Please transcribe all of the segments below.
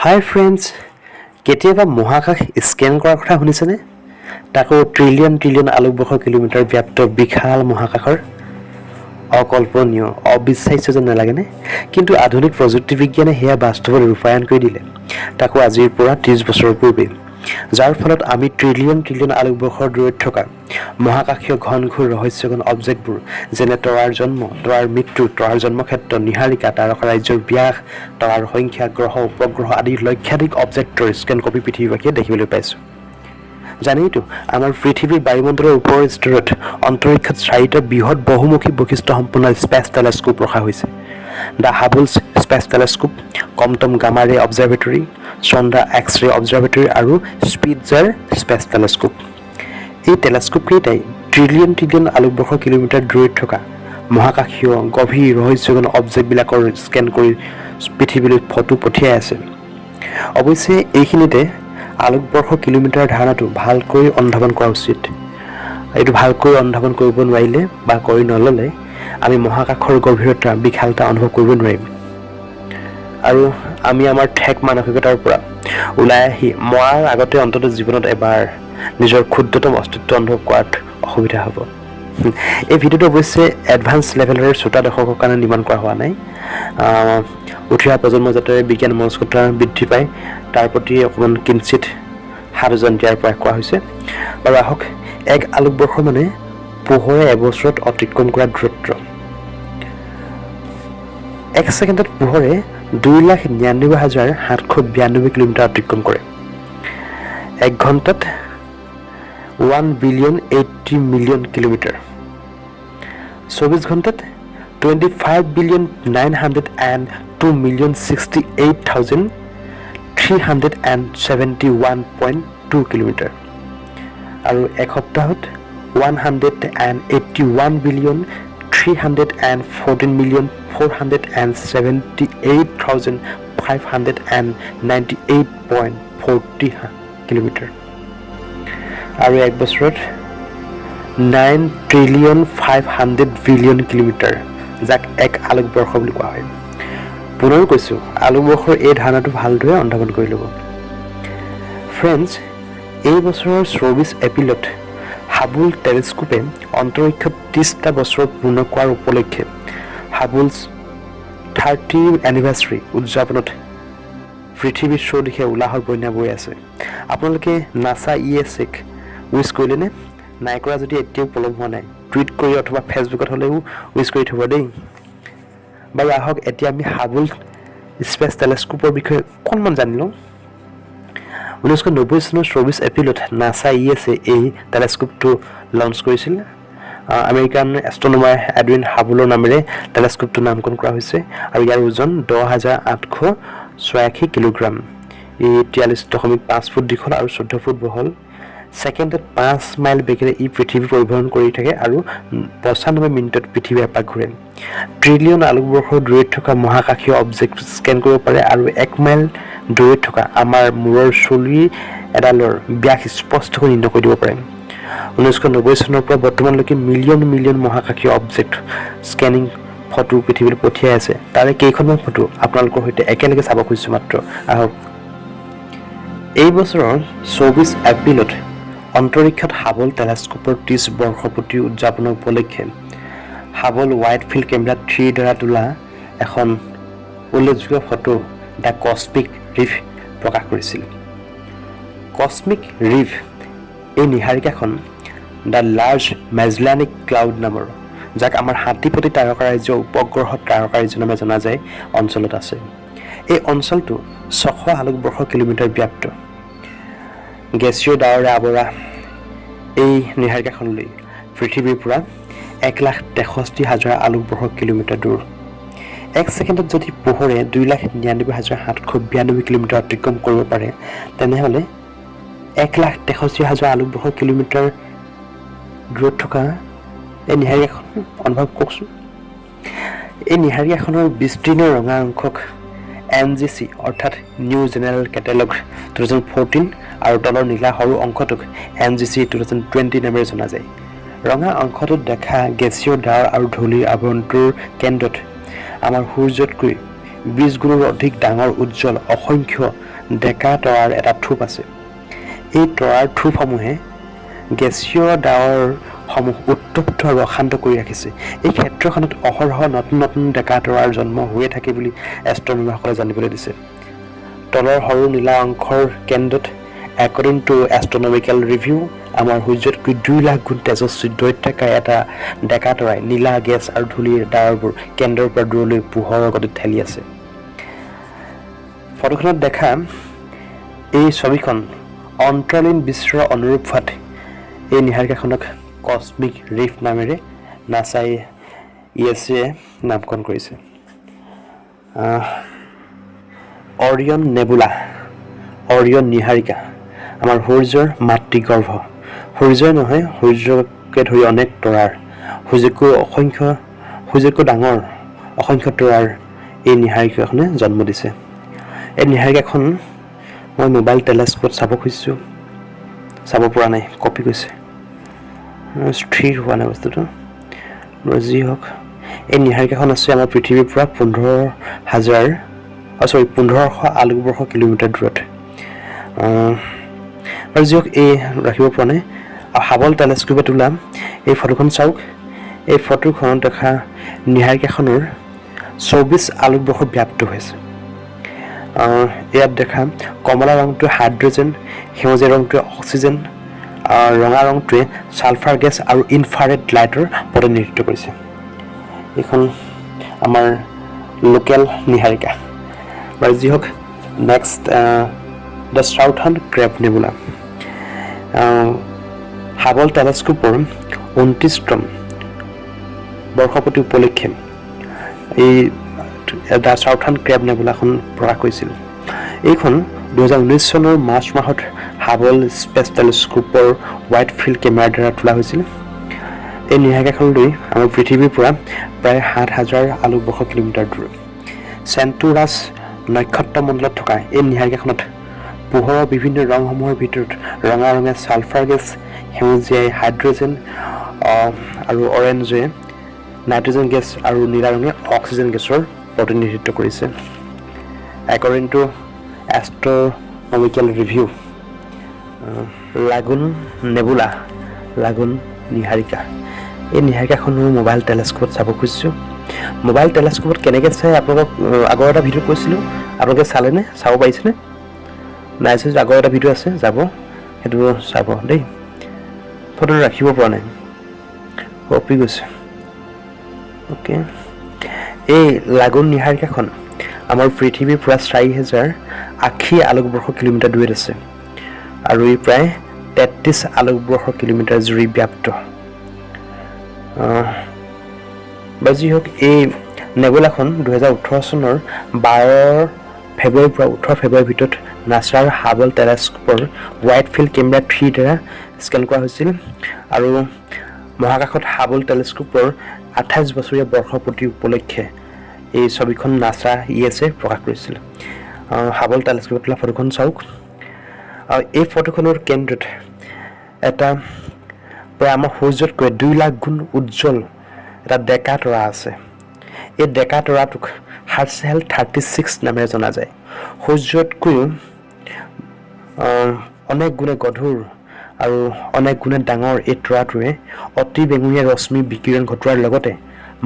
হাই friends, কেতিয়াবা মহাকাশ scan কৰাৰ কথা শুনিছেনে? তাকো ট্ৰিলিয়ন ট্ৰিলিয়ন আলোকবৰ্ষ কিলোমিটাৰ ব্যাপ্ত বিশাল মহাকাশৰ। অকল্পনীয়, অবিশ্বাস্য যেন নালাগেনে? কিন্তু আধুনিক প্ৰযুক্তি বিজ্ঞানে সেয়া বাস্তৱত ৰূপায়ণ কৰি দিলে, তাকো আজিৰ পৰা 30 বছৰৰ পূৰ্বে, যাৰ ফলত আমি ট্ৰিলিয়ন ট্ৰিলিয়ন আলোকবৰ্ষৰ দূৰৈত থকা মহাকাশীয় ঘন ঘোৰ ৰহস্যঘন অবজেক্টবোৰ, যেনে তৰাৰ জন্ম, তৰাৰ মৃত্যু, তৰাৰ জন্মক্ষেত্ৰ, নীহাৰিকা, তাৰকা ৰাজ্যৰ ব্যাস, তৰাৰ সংখ্যা, গ্ৰহ, উপগ্ৰহ আদি লক্ষাধিক অবজেক্টৰ স্কেন কপি পৃথিৱীবাসীয়ে দেখিবলৈ পাইছোঁ। জানেইতো, আমাৰ পৃথিৱীৰ বায়ুমণ্ডলৰ ওপৰৰ স্তৰত অন্তৰীক্ষত চাৰিটা বৃহৎ বহুমুখী বৈশিষ্ট্যসম্পন্ন স্পেচ টেলেস্কোপ ৰখা হৈছে: the Hubble's Space Telescope, Compton Gamma Ray Observatory, Chandra X-ray Observatory আৰু স্পিটজাৰ স্পেচ টেলেস্কোপ। এই টেলেস্কোপকেইটাই ট্ৰিলিয়ন ট্ৰিলিয়ন আলোকবৰ্ষ কিলোমিটাৰ দূৰৈত থকা মহাকাশীয় গভীৰ ৰহস্যঘন অবজেক্টবিলাকৰ স্কেন কৰি পৃথিৱীলৈ ফটো পঠিয়াই আছে। অৱশ্যে এইখিনিতে আলোকবৰ্ষ কিলোমিটাৰ ধাৰণাটো ভালকৈ অনুধাৱন কৰা উচিত। এইটো ভালকৈ অনুধাৱন কৰিব নোৱাৰিলে বা কৰি নল'লে আমি মহাকাশৰ গভীৰতা, বিশালতা অনুভৱ কৰিব নোৱাৰিম আৰু আমি আমাৰ ঠেক মানসিকতাৰ পৰা ওলাই আহি মৰাৰ আগতে অন্ততঃ জীৱনত এবাৰ নিজৰ ক্ষুদ্ৰতম অস্তিত্ব অনুভৱ কৰাত অসুবিধা হ'ব। এই ভিডিঅ'টো অৱশ্যে এডভান্স লেভেলৰ শ্ৰোতা দৰ্শকৰ কাৰণে নিৰ্মাণ কৰা হোৱা নাই। উঠি অহা প্ৰজন্ম যাতে বিজ্ঞান মনস্কতা বৃদ্ধি পায়, তাৰ প্ৰতি অকণমান কিঞ্চিত হাত উজান দিয়াৰ প্ৰয়াস কৰা হৈছে। বাৰু আহক, এক আলোকবৰ্ষ মানে পোহৰে এবছৰত অতিক্ৰম কৰা দূৰত্ব। এক ছেকেণ্ডত পোহৰে 2,99,792 কিলোমিটাৰ অতিক্ৰম কৰে। এক ঘণ্টাত 1 billion 80 million kilometre, 24 ঘণ্টাত 25 billion 902 million 68,371.2 kilometre আৰু এক সপ্তাহত 181 billion 314 million 478,598.40 kilometre আৰু এক বছৰত 9 trillion 500 billion kilometre, যাক এক আলোকবৰ্ষ বুলি কোৱা হয়। পুনৰ কৈছোঁ, আলোকবৰ্ষৰ এই ধাৰণাটো ভালদৰে অনুধাৱন কৰি ল'ব। ফ্ৰেণ্ডছ, এই বছৰৰ 24 এপ্ৰিলত হাবুল টেলিস্কোপে অন্তৰীক্ষত 30টা বছৰ পূৰ্ণ কৰাৰ উপলক্ষে হাবুলছ 30 এনিভাৰ্চাৰী উদযাপনত পৃথিৱীৰ চৌদিশে উলাহৰ বন্যা বৈ আছে। আপোনালোকে নাছা ই এছ এক উইচ কৰিলেনে? নাই কৰা যদি এতিয়াও পলম হোৱা নাই, টুইট কৰি অথবা ফেচবুকত হ'লেও উইচ কৰি থ'ব দেই। বাৰু আহক, এতিয়া আমি হাবুল স্পেচ টেলিস্কোপৰ বিষয়ে অকণমান জানি লওঁ। 1990 চনৰ 24 এপ্ৰিলত নাছা ই এছ এ এই টেলিস্কোপটো লঞ্চ কৰিছিল। আমেৰিকান এষ্ট্ৰনমাৰ এডুইন হাবুলৰ নামেৰে টেলিস্কোপটো নামকৰণ কৰা হৈছে আৰু ইয়াৰ ওজন 10,886 কিলোগ্ৰাম। ই 43.5 ফুট দীঘল আৰু 14 ফুট বহল। ছেকেণ্ডত 5 মাইল বেগেৰে ই পৃথিৱী পৰিভ্ৰমণ কৰি থাকে আৰু 95 মিনিটত পৃথিৱী এপাক ঘূৰে। ট্ৰিলিয়ন আলোকবৰ্ষৰ দূৰৈত থকা মহাকাশীয় অবজেক্ট স্কেন কৰিব পাৰে আৰু 1 মাইল দূৰৈত থকা আমাৰ মূৰৰ চুলি এডালৰ ব্যাস স্পষ্টকৈ নিৰ্ণয় কৰি দিব পাৰে। 1990 চনৰ পৰা বৰ্তমানলৈকে মিলিয়ন মিলিয়ন মহাকাশীয় অবজেক্ট স্কেনিং ফটো পৃথিৱীলৈ পঠিয়াই আছে। তাৰে কেইখনমান ফটো আপোনালোকৰ সৈতে একেলগে চাব খুজিছোঁ মাত্ৰ। আহক। এই বছৰৰ 24 এপ্ৰিলত অন্তৰীক্ষত হাবল টেলিস্কোপৰ 30 বৰ্ষপূৰ্তি উদযাপনৰ উপলক্ষে হাবল ৱাইড ফিল্ড কেমেৰা 3ৰ দ্বাৰা তোলা এখন উল্লেখযোগ্য ফটো the cosmic reef প্ৰকাশ কৰিছিল। কচমিক ৰিফ এই নীহাৰিকাখন the large মেজলানিক ক্লাউড নামৰ, যাক আমাৰ হাতীপটি তাৰকাৰাজ্য, উপগ্ৰহ তাৰকাৰাজ্য নামে জনা যায়, অঞ্চলত আছে। এই অঞ্চলটো 600 আলোকবৰ্ষ কিলোমিটাৰ ব্যাপ্ত। গেছীয় ডাৱৰে আৱৰা এই নীহাৰিকাখনলৈ পৃথিৱীৰ পৰা 1,63,000 আলোকবৰ্ষ কিলোমিটাৰ দূৰ। এক ছেকেণ্ডত যদি পোহৰে 2,99,792 কিলোমিটাৰ অতিক্ৰম কৰিব পাৰে, তেনেহ'লে 1,63,000 আলোকবৰ্ষ কিলোমিটাৰ দূৰত থকা এই নীহাৰিকাখন অনুভৱ কওকচোন। এই নীহাৰিকাখনৰ বিস্তীৰ্ণ ৰঙা অংশক এনজিচি অৰ্থাৎ নিউ জেনেৰেল কেটেলগ 2014 আৰু তলৰ নীলা সৰু অংশটোক এনজিচি 2020 নামেৰে জনা যায়। ৰঙা অংশটোত দেখা গেছীয় ডাৱৰ আৰু ধূলিৰ আৱৰণটোৰ কেন্দ্ৰত আমাৰ সূৰ্যতকৈ 20 গুণৰো অধিক ডাঙৰ উজ্জ্বল অসংখ্য ডেকা তৰাৰ এটা থূপ আছে। এই তৰাৰ থূপসমূহে গেছীয় ডাৱৰসমূহ উত্তপ্ত আৰু অশান্ত কৰি ৰাখিছে। এই ক্ষেত্ৰখনত অহৰহ নতুন নতুন ডেকা তৰাৰ জন্ম হৈয়ে থাকে বুলি এষ্ট্ৰনমাৰসকলে জানিবলৈ দিছে। তলৰ সৰু নীলা অংশৰ কেন্দ্ৰত, একৰ্ডিং টু এষ্ট্ৰনমিকেল ৰিভিউ, আমাৰ সূৰ্যতকৈ 2 লাখ গুণ তেজস্বী দৈত্যাকাৰ এটা ডেকা তৰাই নীলা গেছ আৰু ধূলিৰ ডাৱৰবোৰ কেন্দ্ৰৰ পৰা দূৰলৈ পোহৰৰ গতিত ঠেলি আছে। ফটোখনত দেখা এই ছবিখন অন্তৰালীন বিশ্বৰ অনুৰূপ হোৱাত এই নীহাৰিকাখনক কচমিক ৰিফ নামেৰে নাছাই ইএছএ নামকৰণ কৰিছে। অৰিয়ন নেবুলা, অৰিয়ন নীহাৰিকা, আমাৰ সূৰ্যৰ মাতৃগৰ্ভ। সূৰ্যই নহয়, সূৰ্যকে ধৰি অনেক তৰাৰ, সূৰ্যতকৈ অসংখ্য, সূৰ্যতকৈ ডাঙৰ অসংখ্য তৰাৰ এই নীহাৰিকাখনে জন্ম দিছে। এই নীহাৰিকাখন মই মোবাইল টেলেস্কোপত চাব খুজিছোঁ, চাব পৰা নাই, কঁপি গৈছে, স্থিৰ হোৱা নাই বস্তুটো। বাৰু যি হওক, এই নীহাৰিকাখন আছে আমাৰ পৃথিৱীৰ পৰা 15,000, চৰি, 1500 আলোকবৰ্ষ কিলোমিটাৰ দূৰত। বাৰু যি হওক, এই ৰাখিব পৰা নাই। আৰু হাবল টেলেস্কোপে তোলা এই ফটোখন চাওক। এই ফটোখনত দেখা নীহাৰিকাখনৰ 24 আলোকবৰ্ষ ব্যাপ্ত হৈছে। ইয়াত দেখা কমলা ৰংটোৱে হাইড্ৰজেন, সেউজীয়া ৰংটোৱে অক্সিজেন, ৰঙা ৰংটোৱে ছালফাৰ গেছ আৰু ইনফ্ৰাৰেড লাইটৰ প্ৰতিনিধিত্ব কৰিছে। এইখন আমাৰ লোকেল নীহাৰিকা। বাৰু যি হওক, next the southern crab nebula. Hubble টেলেস্কোপৰ 29তম বৰ্ষপূৰ্তি উপলক্ষে এই the southern crab নেবুলাখন প্ৰকাশ কৰিছিল। এইখন 2019 চনৰ মাৰ্চ মাহত হাবল স্পেচ টেলিস্কোপৰ ৱাইড ফিল্ড কেমেৰাৰ দ্বাৰা তোলা হৈছিল। এই নীহাৰিকাখনলৈ আমাৰ পৃথিৱীৰ পৰা প্ৰায় 7000 আলোকবৰ্ষ কিলোমিটাৰ দূৰ। চেণ্টুৰাছ নক্ষত্ৰমণ্ডলত থকা এই নীহাৰিকাখনত পোহৰৰ বিভিন্ন ৰংসমূহৰ ভিতৰত ৰঙা ৰঙে ছালফাৰ গেছ, সেউজীয়াই হাইড্ৰজেন আৰু অৰেঞ্জে নাইট্ৰজেন গেছ আৰু নীলা ৰঙে অক্সিজেন গেছৰ প্ৰতিনিধিত্ব কৰিছে, according to astronomical review. Lagoon nebula, lagoon নীহাৰিকা। এই নীহাৰিকাখনো মোবাইল টেলেস্কোপত চাব খুজিছোঁ। মোবাইল টেলেস্কোপত কেনেকৈ চাই আপোনালোকক আগৰ এটা ভিডিঅ' কৈছিলোঁ। আপোনালোকে চালেনে? চাব পাৰিছেনে? নাই চাইছোঁ, আগৰ এটা ভিডিঅ' আছে, যাব, সেইটো চাব দেই। ফটোটো ৰাখিব পৰা নাই, কঁপি গৈছে। অ'কে, এই লাগুন নীহাৰিকাখন আমাৰ পৃথিৱীৰ পৰা 4080 আলোকবৰ্ষ কিলোমিটাৰ দূৰত আছে আৰু ই প্ৰায় 33 আলোকবৰ্ষ কিলোমিটাৰ জুৰি ব্যাপ্ত। বা যি হওক, এই নেবুলাখন 2018 চনৰ 12 ফেব্ৰুৱাৰীৰ পৰা 18 ফেব্ৰুৱাৰীৰ ভিতৰত নাছাৰ হাবল টেলেস্কোপৰ ৱাইড ফিল্ড কেমেৰা 3ৰ দ্বাৰা স্কেন কৰা হৈছিল আৰু মহাকাশত হাবল টেলিস্কোপৰ 28 বছৰীয়া বৰ্ষপূৰ্তি উপলক্ষে এই ছবিখন নাছা ইএছএ প্ৰকাশ কৰিছিল। হাবল টেলিস্কোপত তোলা ফটোখন চাওক। আৰু এই ফটোখনৰ কেন্দ্ৰত এটা প্ৰায় আমাৰ সূৰ্যতকৈ 2 লাখ গুণ উজ্জ্বল এটা ডেকা তৰা আছে। এই ডেকা তৰাটোক হাৰ্চেল 36 নামেৰে জনা যায়। সূৰ্যতকৈও অনেক গুণে গধুৰ আৰু অনেক গুণে ডাঙৰ এই তৰাটোৱে অতি বেঙুনীয়া ৰশ্মি বিকিৰণ ঘটোৱাৰ লগতে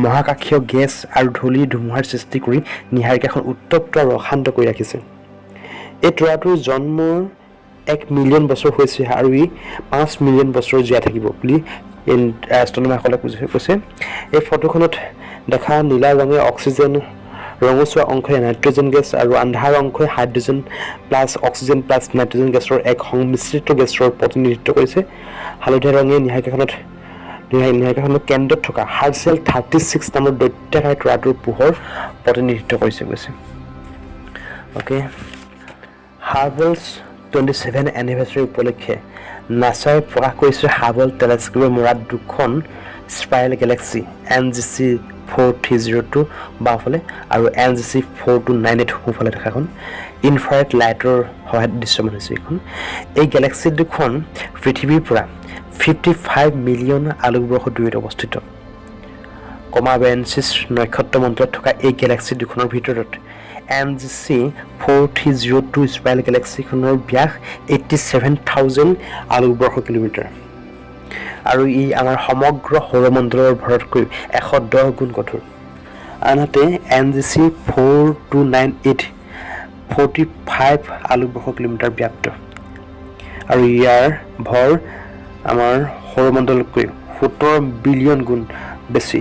মহাকাশীয় গেছ আৰু ধূলিৰ ধুমুহাৰ সৃষ্টি কৰি নীহাৰিকাখন উত্তপ্ত আৰু অশান্ত কৰি ৰাখিছে। এই তৰাটোৰ জন্মৰ 1 মিলিয়ন বছৰ হৈছে আৰু ই 5 মিলিয়ন বছৰ জীয়াই থাকিব বুলি এষ্ট্ৰনমাৰসকলে কৈছে। এই ফটোখনত দেখা নীলা ৰঙে অক্সিজেন, ৰঙচুৱা অংশই নাইট্ৰজেন গেছ আৰু আন্ধাৰ অংশই hydrogen plus oxygen plus nitrogen গেছৰ এক সংমিশ্ৰিত গেছৰ প্ৰতিনিধিত্ব কৰিছে। হালধীয়া ৰঙে নীহাৰিকাখনৰ কেন্দ্ৰত থকা হাৰ্চেল 36 নামৰ দৈত্যাকাৰ তৰাটোৰ পোহৰ প্ৰতিনিধিত্ব কৰিছে কৈছে। অ'কে, হাবলছ 27 এনিভাৰ্চাৰী উপলক্ষে নাছাই প্ৰকাশ কৰিছে হাবল টেলিস্কোপৰ মৰা দুখন spiral Galaxy, NGC 4302 বাওঁফালে আৰু এনজিচি 4298 সোঁফালে দেখাখন। ইনফ্ৰাৰেড লাইটৰ সহায়ত দৃশ্যমান হৈছে এইখন। এই গেলেক্সি দুখন পৃথিৱীৰ পৰা 55 মিলিয়ন আলোকবৰ্ষ দূৰত অৱস্থিত। কমা বেৰেনচিছ নক্ষত্ৰমণ্ডলত থকা এই গেলেক্সি দুখনৰ ভিতৰত NGC 4302 spiral গেলেক্সিখনৰ ব্যাস 87,000 আলোকবৰ্ষ কিলোমিটাৰ আৰু ই আমাৰ সমগ্ৰ সৌৰমণ্ডলৰ ভৰতকৈ 110 গুণ গধুৰ। আনহাতে NGC 4298 45 আলোকবৰ্ষ কিলোমিটাৰ ব্যাপ্ত আৰু ইয়াৰ ভৰ আমাৰ সৌৰমণ্ডলতকৈ 17 বিলিয়ন গুণ বেছি।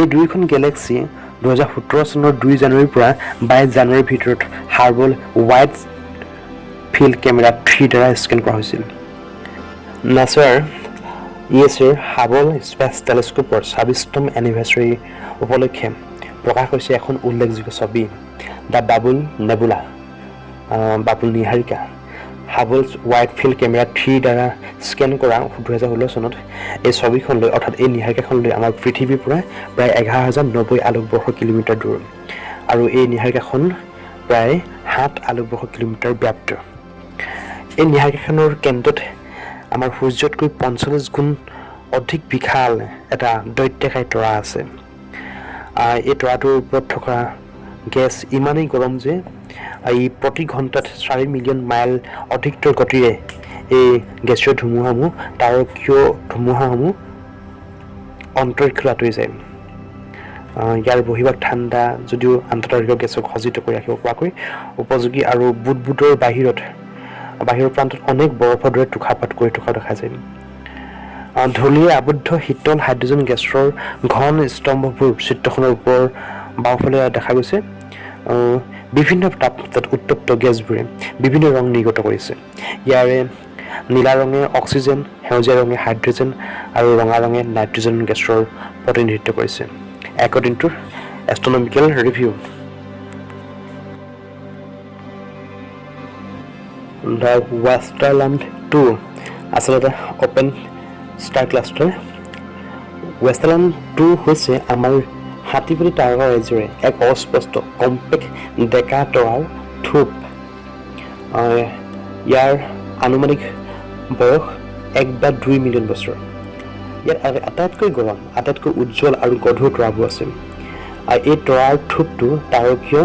এই দুয়োখন গেলেক্সি 2017 চনৰ 2 জানুৱাৰীৰ পৰা 22 জানুৱাৰীৰ ভিতৰত হাবল ৱাইড ফিল্ড কেমেৰা 3ৰ দ্বাৰা স্কেন কৰা হৈছিল। নাছাৰ ইএছএৰ হাবল স্পেচ টেলিস্কোপৰ 26তম এনিভাৰ্চাৰী উপলক্ষে প্ৰকাশ হৈছে এখন উল্লেখযোগ্য ছবি, the bubble nebula, bubble Niharika. Hubble wide field camera 3ৰ দ্বাৰা স্কেন কৰা 2016 চনত এই ছবিখনলৈ, অৰ্থাৎ এই নিহাৰিকাখনলৈ আমাৰ পৃথিৱীৰ পৰা প্ৰায় 11,090 আলোকবৰ্ষ কিলোমিটাৰ দূৰ আৰু এই নিহাৰিকাখন প্ৰায় 7 আলোকবৰ্ষ কিলোমিটাৰ ব্যাপ্ত। এই নিহাৰিকাখনৰ কেন্দ্ৰত আমাৰ সূৰ্যতকৈ 45 গুণ অধিক বিশাল এটা দৈত্যাকাৰী তৰা আছে। এই তৰাটোৰ ওপৰত থকা গেছ ইমানেই গৰম যে ই প্ৰতি ঘণ্টাত 4 মিলিয়ন মাইল অধিকতৰ গতিৰে এই গেছীয় ধুমুহাসমূহ, তাৰকীয় ধুমুহাসমূহ অন্তৰীক্ষলৈ আঁতৰি যায়। ইয়াৰ বহিৰ্ভাগ ঠাণ্ডা যদিও আন্তঃতাৰকীয় গেছক সজ্জিত কৰি ৰাখিব পৰাকৈ উপযোগী আৰু বুদবুদৰ বাহিৰৰ প্ৰান্তত অনেক বৰফৰ দৰে তুষাৰপাত কৰি থকাও দেখা যায়। ধূলিৰে আবদ্ধ শীতল হাইড্ৰজেন গেছৰ ঘন স্তম্ভবোৰ চিত্ৰখনৰ ওপৰ বাওঁফালে দেখা গৈছে। বিভিন্ন তাপমাত্ৰাত উত্তপ্ত গেছবোৰে বিভিন্ন ৰং নিৰ্গত কৰিছে। ইয়াৰে নীলা ৰঙে অক্সিজেন, সেউজীয়া ৰঙে হাইড্ৰজেন আৰু ৰঙা ৰঙে নাইট্ৰজেন গেছৰ প্ৰতিনিধিত্ব কৰিছে, according to Astronomical Review. The Westerlund 2 আচলতে অ'পেন ষ্টাৰ ক্লাষ্টাৰ। ৱেষ্টাৰলেণ্ড 2 হৈছে আমাৰ হাতীপটি তাৰকা ৰাজ্যৰে এক অস্পষ্ট কম্পেক্ট ডেকা তৰাৰ থূপ। ইয়াৰ আনুমানিক বয়স 1 বা 2 মিলিয়ন বছৰ। ইয়াত আটাইতকৈ গৰম, আটাইতকৈ উজ্জ্বল আৰু গধুৰ তৰাবোৰ আছে আৰু এই তৰাৰ থূপটো তাৰকীয়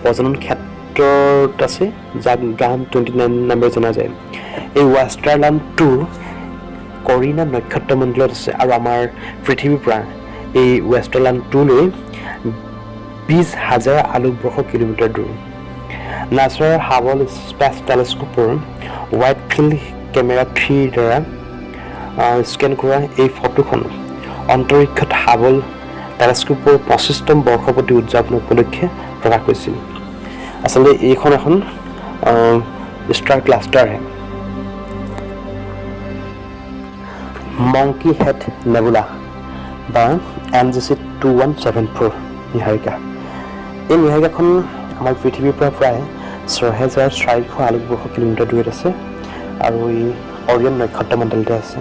প্ৰজনন ক্ষেত্ৰত আছে, যাক গাম 29 নামেৰে জনা যায়। এই ৱেষ্টাৰলেণ্ড 2 কৰিনা নক্ষত্ৰমণ্ডলত আছে আৰু আমাৰ পৃথিৱীৰ পৰা এই ৱেষ্টাৰলেণ্ড 2লৈ 20,000 আলোকবৰ্ষ কিলোমিটাৰ দূৰ। নাছাৰ হাবল স্পেচ টেলিস্কোপৰ ৱাইড ফিল্ড কেমেৰা 3ৰ দ্বাৰা স্কেন কৰা এই ফটোখন অন্তৰীক্ষত হাবল টেলিস্কোপৰ 25তম বৰ্ষপূৰ্তি উদযাপন উপলক্ষে প্ৰকাশ কৰিছিল। আচলতে এইখন এখন ষ্টাৰ ক্লাষ্টাৰহে। মংকি হেড নেবুলা বা NGC 2174 Niharika. এই নিহাৰিকাখন আমাৰ পৃথিৱীৰ পৰা প্ৰায় 6400 আলোকবৰ্ষ কিলোমিটাৰ দূৰত আছে আৰু ই অৰিয়ন নক্ষত্ৰমণ্ডলতে আছে।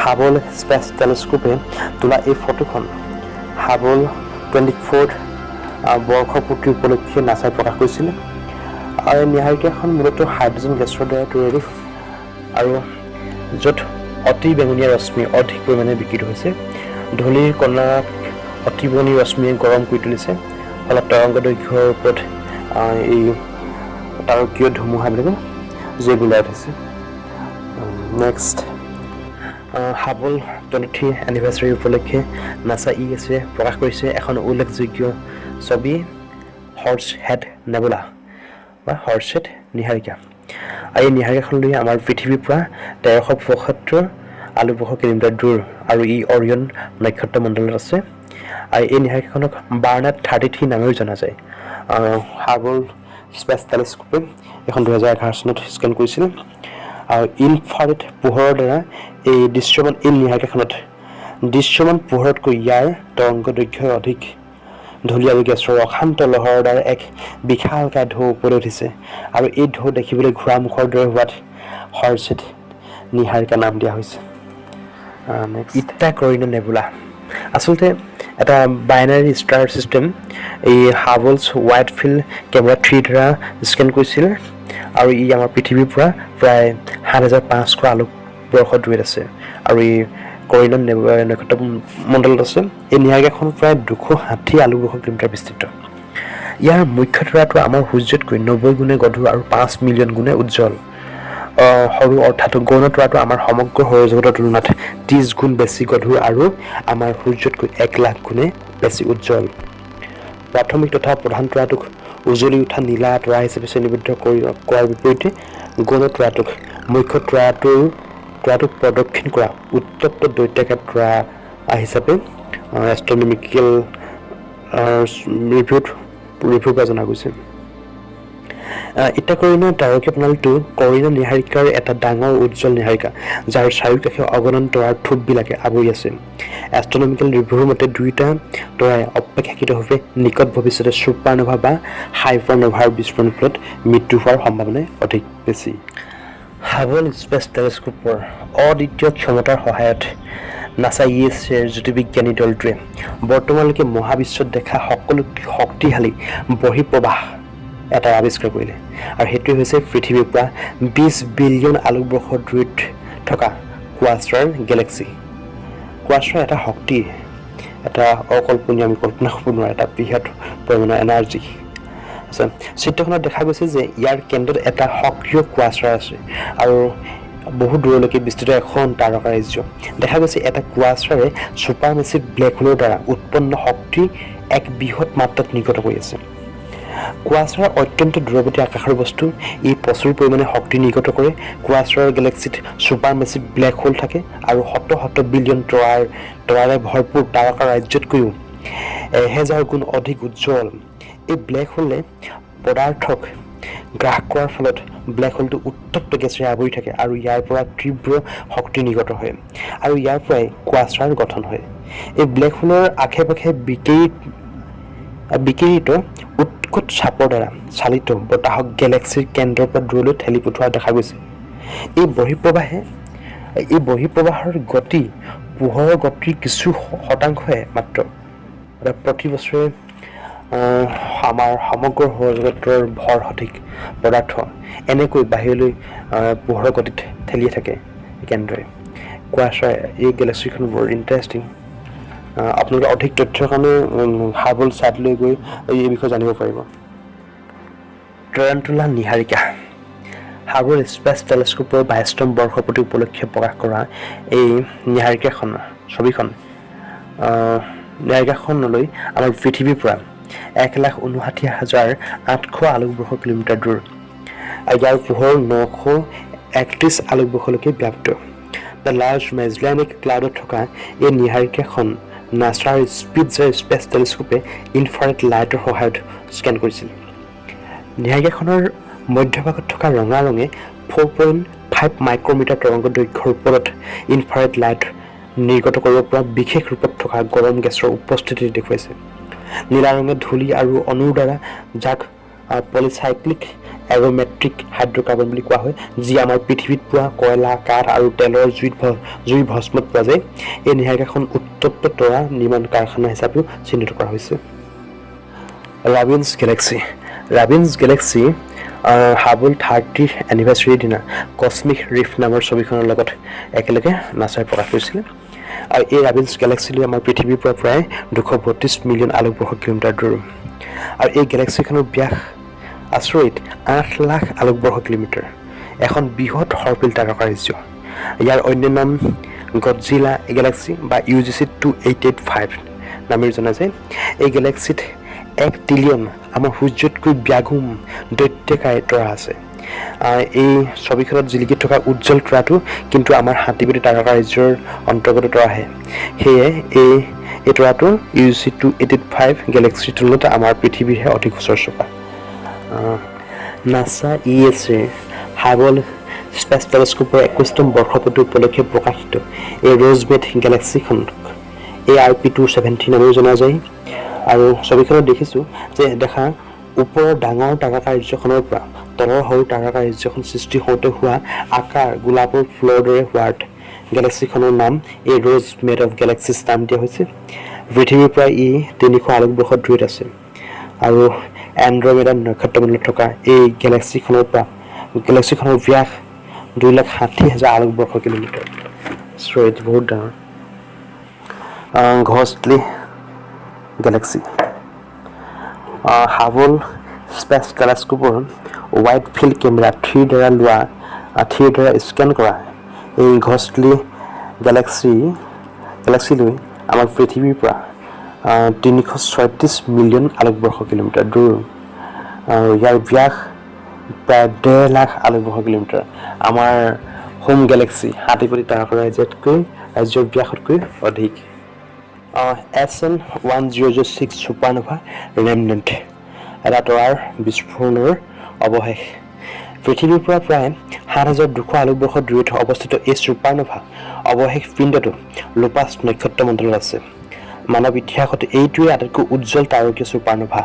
হাবল স্পেচ টেলিস্কোপে তোলা এই ফটোখন হাবল 24th বৰ্ষপূৰ্তি উপলক্ষে নাছাই প্ৰকাশ কৰিছিলে। আৰু এই নিহাৰিকাখন মূলতঃ হাইড্ৰজেন গেছৰ দ্বাৰা তৈয়াৰী আৰু য'ত অতি বেঙুনীয়া ৰশ্মি অধিক পৰিমাণে বিকৃত হৈছে। ধূলিৰ কণাক অতি বেঙুনীয়া ৰশ্মিয়ে গৰম কৰি তুলিছে। ফলত তৰংগ দৈৰ্ঘ্যৰ ওপৰত এই তাৰকীয় ধুমুহাবিলাকে জুই ওলাই উঠিছে। নেক্সট, হাবল 23 এনিভাৰ্চাৰী উপলক্ষে নাছা ইএছে প্ৰকাশ কৰিছে এখন উল্লেখযোগ্য ছবি, হৰ্চ হেড নেবুলা বা হৰ্চ হেড নিহাৰিকা। আৰু এই নিহাৰিকাখনলৈ আমাৰ পৃথিৱীৰ পৰা 1375 আলোকবৰ্ষ কিলোমিটাৰ দূৰ আৰু ই অৰিয়ন নক্ষত্ৰমণ্ডলত আছে। আৰু এই নিহাৰিকাখনক বাৰ্নাৰ্ড 33 নামেও জনা যায়। হাবল স্পেচ টেলিস্কোপে এখন 2011 চনত স্কেন কৰিছিল আৰু ইনফ্ৰাৰেড পোহৰৰ দ্বাৰা এই নিহাৰিকাখনত দৃশ্যমান পোহৰতকৈ ইয়াৰ তৰংগ দৈৰ্ঘ্য অধিক। ধূলি আৰু গেছৰ অশান্ত লহৰৰ দ্বাৰা এক বিশালকায় ঢৌ ওপৰলৈ উঠিছে আৰু এই ঢৌ দেখিবলৈ ঘোঁৰা মুখৰ দৰে হোৱাত হৰ্চহেড নিহাৰিকা নাম দিয়া হৈছে। নেক্সট, ইটা কৰিনা নেবুলা আচলতে এটা বাইনাৰী ষ্টাৰ ছিষ্টেম। এই হাবলছ ৱাইড ফিল্ড কেমেৰা 3ৰ দ্বাৰা স্কেন কৰিছিল আৰু ই আমাৰ পৃথিৱীৰ পৰা প্ৰায় 7500 আলোকবৰ্ষ দূৰত আছে আৰু ই কৰিনা নক্ষত্ৰ মণ্ডলত আছে। এই নিহাৰিকাখন প্ৰায় 260 আলোকবৰ্ষ কিলোমিটাৰ বিস্তৃত। ইয়াৰ মুখ্য তৰাটো আমাৰ সূৰ্যতকৈ 90 গুণে গধুৰ আৰু 5 মিলিয়ন গুণে উজ্জ্বল। সৰু অৰ্থাৎ গৌণ তৰাটো আমাৰ সমগ্ৰ সৌৰজগতৰ তুলনাত 30 গুণ বেছি গধুৰ আৰু আমাৰ সূৰ্যতকৈ 1 লাখ গুণে বেছি উজ্জ্বল। প্ৰাথমিক তথা প্ৰধান তৰাটোক উজ্বলি উঠা নীলা তৰা হিচাপে শ্ৰেণীবদ্ধ কৰাৰ বিপৰীতে গৌণ তৰাটোক মুখ্য তৰাটোক প্ৰদক্ষিণ কৰা উত্তপ্ত দৈত্যাকাৰ তৰা হিচাপে এষ্ট্ৰনমিকেল ৰিভিউৰ পৰা জনা গৈছে। এটা কৰিণা তাৰকীয় প্ৰণালীটো কৰিণা নীহাৰিকাৰ এটা ডাঙৰ উজ্জ্বল নীহাৰিকা, যাৰ চাৰিওকাষে অগণন তৰাৰ থূপবিলাকে আৱৰি আছে। এষ্ট্ৰনমিকেল ৰিভিউৰ মতে দুয়োটা তৰাই অপেক্ষাকৃতভাৱে নিকট ভৱিষ্যতে ছুপাৰন'ভা বা হাইপাৰন'ভাৰ বিস্ফোৰণৰ ফলত মৃত্যু হোৱাৰ সম্ভাৱনা অধিক বেছি। হাবল স্পেচ টেলিস্কোপৰ অদ্বিতীয় ক্ষমতাৰ সহায়ত নাছা ইএছএৰ জ্যোতিৰ্বিজ্ঞানী দলটোৱে বৰ্তমানলৈকে মহাবিশ্বত দেখা সকলোতকৈ শক্তিশালী বহিঃপ্ৰবাহ এটা আৱিষ্কাৰ কৰিলে আৰু সেইটোৱে হৈছে পৃথিৱীৰ পৰা 20 বিলিয়ন আলোকবৰ্ষৰ দূৰৈত থকা কোৱাছাৰ গেলেক্সি। কোৱাছাৰ এটা শক্তি, এটা অকল্পনীয়, আমি কল্পনা কৰিব নোৱাৰা এটা বৃহৎ পৰিমাণৰ এনাৰ্জি আছে। চিত্ৰখনত দেখা গৈছে যে ইয়াৰ কেন্দ্ৰত এটা সক্ৰিয় কোৱাছাৰ আছে আৰু বহু দূৰলৈকে বিস্তৃত এখন তাৰকা ৰাজ্য দেখা গৈছে। এটা কোৱাছাৰে ছুপাৰ মেচিভ ব্লেক হোলৰ দ্বাৰা উৎপন্ন শক্তি এক বৃহৎ মাত্ৰাত নিৰ্গত কৰি আছে। কোৱাছাৰ অত্যন্ত দূৰৱৰ্তী আকাশৰ বস্তু। ই প্ৰচুৰ পৰিমাণে শক্তি নিৰ্গত কৰে। কোৱাছাৰ গেলেক্সিত ছুপাৰ মেচিভ ব্লেক হোল থাকে আৰু শত শত বিলিয়ন তৰাৰে ভৰপূৰ তাৰকা ৰাজ্যতকৈও 1000 গুণ অধিক উজ্জ্বল। এই ব্লেক হোলে পদাৰ্থক গ্ৰাস কৰাৰ ফলত ব্লেক হোলটো উত্তপ্ত গেছেৰে আৱৰি থাকে আৰু ইয়াৰ পৰা তীব্ৰ শক্তি নিৰ্গত হয় আৰু ইয়াৰ পৰাই কোৱাছাৰ গঠন হয়। এই ব্লেক হোলৰ আশে পাশে বিকিৰিত উৎকট চাপৰ দ্বাৰা চালিত বতাহক গেলেক্সিৰ কেন্দ্ৰৰ পৰা দূৰলৈ ঠেলি পঠোৱা দেখা গৈছে। এই বহিঃপ্ৰবাহৰ গতি পোহৰৰ গতিৰ কিছু শতাংশহে মাত্ৰ। অৰ্থাৎ প্ৰতি বছৰে আমাৰ সমগ্ৰ সৌৰজগতৰ ভৰ সঠিক পদাৰ্থ এনেকৈ বাহিৰলৈ পোহৰৰ গতিত ঠেলিয়ে থাকে কেন্দ্ৰই। কোৱাছাৰ এই গেলেক্সিখন বৰ ইণ্টাৰেষ্টিং। আপোনালোকে অধিক তথ্যৰ কাৰণে হাবল চাইটলৈ গৈ এই বিষয়ে জানিব পাৰিব। টেৰাণ্টুলা নীহাৰিকা। হাবল স্পেচ টেলিস্কোপৰ 22তম বৰ্ষপূৰ্তি উপলক্ষে প্ৰকাশ কৰা এই নীহাৰিকাখন ছবিখন নীহাৰিকাখনলৈ আমাৰ পৃথিৱীৰ পৰা 1,59,800 আলোকবৰ্ষ কিলোমিটাৰ দূৰ আৰু ইয়াৰ পোহৰ 931 আলোকবৰ্ষলৈকে ব্যাপ্ত। The large মেজেলেনিক ক্লাউডত থকা এই নীহাৰিকাখন নাছাৰ স্পিটজাৰ স্পেচ টেলিস্কোপে ইনফ্ৰাৰেড লাইটৰ সহায়ত স্কেন কৰিছিল। নীহাৰিকাখনৰ মধ্যভাগত থকা ৰঙা ৰঙে 4.5 মাইক্ৰমিটাৰ তৰংগ দৈৰ্ঘ্যৰ ওপৰত ইনফ্ৰাৰেড লাইট নিৰ্গত কৰিব পৰা বিশেষ ৰূপত থকা গৰম গেছৰ উপস্থিতি দেখুৱাইছে। নীলা ৰঙে ধূলি আৰু অণুৰ দ্বাৰা, যাক পলিচাইক্লিক এৰ'মেট্ৰিক হাইড্ৰকাৰ্বন বুলি কোৱা হয়, যি আমাৰ পৃথিৱীত পোৱা কয়লা, কাঠ আৰু তেলৰ জুইৰ ভস্মত পোৱা যায়। এই নীহাৰিকাখন উত্তপ্ত তৰা নিৰ্মাণ কাৰখানা হিচাপেও চিহ্নিত কৰা হৈছে। ৰাবিনছ গেলেক্সি। ৰাবিনছ গেলেক্সি হাবল 30 এনিভাৰ্চাৰীৰ দিনা কচমিক ৰিফ নামৰ ছবিখনৰ লগত একেলগে নাছাই প্ৰকাশ কৰিছিলে। আৰু এই ৰাবিনছ গেলেক্সিলৈ আমাৰ পৃথিৱীৰ পৰা প্ৰায় 232 মিলিয়ন আলোকবৰ্ষ কিলোমিটাৰ দূৰ আৰু এই গেলেক্সিখনৰ ব্যাস আচৰিত 8 লাখ আলোকবৰ্ষ কিলোমিটাৰ। এখন বৃহৎ সৰ্পিল তাৰকা ৰাজ্য। ইয়াৰ অন্য নাম গডজিলা গেলেক্সি বা UGC 2885 নামেৰে জনা যায়। এই গেলেক্সিত 1 ট্ৰিলিয়ন আমাৰ সূৰ্যতকৈ ব্যাগুম দৈত্যাকায় তৰা আছে। এই ছবিখনত জিলিকি থকা উজ্জ্বল তৰাটো কিন্তু আমাৰ হাতীপটি তাৰকা ৰাজ্যৰ অন্তৰ্গত তৰাহে। সেয়ে এই তৰাটো UGC 2885 গেলেক্সিৰ তুলনাত আমাৰ পৃথিৱীৰহে অধিক ওচৰ চপা। নাছা ইএছএৰ হাবল স্পেচ টেলিস্কোপৰ 21তম বৰ্ষপূৰ্তি উপলক্ষে প্ৰকাশিত এই ৰ'জবেড গেলেক্সিখন ARP 270 নামেও জনা যায়। আৰু ছবিখনত দেখিছোঁ যে দেখা ওপৰৰ ডাঙৰ তাৰকা ৰাজ্যখনৰ পৰা তলৰ সৰু তাৰকা ৰাজ্যখন সৃষ্টি হওঁতে হোৱা আকাৰ গোলাপৰ ফুলৰ দৰে হোৱাত গেলেক্সিখনৰ নাম এই ৰ'জ মেড অফ গেলেক্সিছ নাম দিয়া হৈছে। পৃথিৱীৰ পৰা ই 300 আলোকবৰ্ষ দূৰত আছে আৰু এণ্ড্ৰমেডা নক্ষত্ৰমণ্ডলত থকা এই গেলেক্সিখনৰ ব্যাস 2,60,000 আলোকবৰ্ষ কিলোমিটাৰ। আচৰিত, বহুত ডাঙৰ। Ghostly galaxy. হাবল স্পেচ টেলিস্কোপৰ ৱাইড ফিল্ড কেমেৰা থ্ৰীৰ দ্বাৰা লোৱা, থ্ৰীৰ দ্বাৰা স্কেন কৰা এই ঘষ্টলি গেলেক্সিলৈ আমাৰ পৃথিৱীৰ পৰা 336 মিলিয়ন আলোকবৰ্ষ কিলোমিটাৰ দূৰ আৰু ইয়াৰ ব্যাস প্ৰায় 1.5 লাখ আলোকবৰ্ষ কিলোমিটাৰ। আমাৰ হোম গেলেক্সি হাতীপটি তাৰকা ৰাজ্যৰ ব্যাসতকৈ অধিক। SN 1006 supernova remnant, এটা তৰাৰ বিস্ফোৰণৰ অৱশেষ। পৃথিৱীৰ পৰা প্ৰায় 7200 আলোকবৰ্ষ দূৰৈত অৱস্থিত এই ছুপাৰন'ভা অৱশেষ পিণ্ডটো লুপাছ নক্ষত্ৰমণ্ডলত আছে। মানৱ ইতিহাসত এইটোৱে আটাইতকৈ উজ্জ্বল তাৰকীয় ছুপাৰন'ভা।